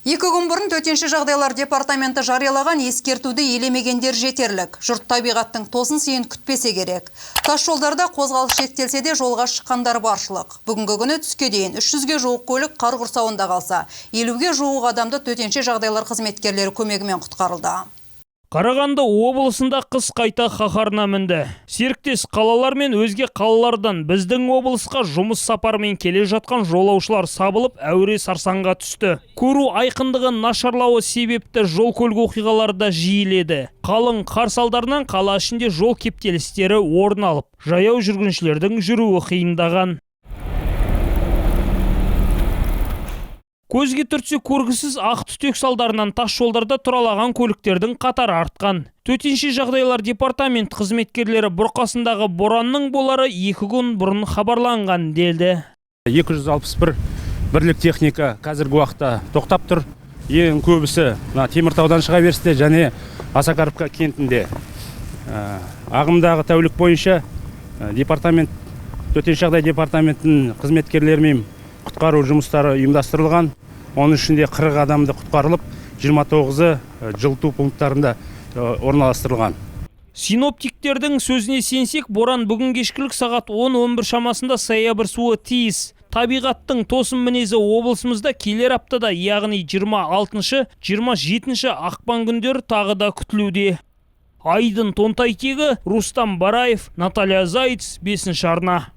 2 күн бұрын Төтенше жағдайлар департаменті жариялаған ескертуді елемегендер жетерлік. Жұрт табиғаттың тосын сыйын күтпесе керек. Тас жолдарда қозғалыс шектелсе де, жолға шыққандар баршылық. Бүгінгі күні түске дейін 300-ге жуық көлік қар құрсауында қалса, 50-ге жуық адамды төтенше жағдайлар қызметкерлері көмегімен құтқарылды. Қарағанды облысында қыс қайта қаһарына мінді. Серіктес қалалар мен өзге қалалардан біздің облысқа жұмыс сапарымен келе жатқан жолаушылар сабылып, әуре сарсаңға түсті. Көру айқындығы нашарлауы себепті жол көлік оқиғалары да жиіледі. Қалың қар салдарынан қала ішінде жол кептелістері орын алып, жаяу жүргіншілердің жүруі қиындаған. Көзге түртсе көргісіз ақ түтек салдарынан тас жолдарда тұралаған көліктердің қатары артқан. Төтенше жағдайлар департамент қызметкерлері бұрқасындағы боранның болары 2 күн бұрын хабарланған деді. 261 бірлік техника қазіргі уақытта тоқтап тұр. Ең көбісі мына Теміртаудан шыға берісте және Осакаровка кентінде. Ағымдағы тәулік бойынша департамент, төтенше жағдай департаментінің қызметкерлерімен құтқару жұмыстары ұйымдастырылған. Оның ішінде 40 адамды құтқарылып, 29-ы жылыту пункттарында орналастырылған. Синоптиктердің сөзіне сенсек, боран бүгін кешкілік сағат 10-11 шамасында саябырсуы тиіс. Табиғаттың тосын мінезі облысымызда келер аптада, яғни 26-27 ақпан күндері тағы да күтілуде. Айдын Тонтайтегі, Рустам Бараев, Наталья Зайц, 5 арна.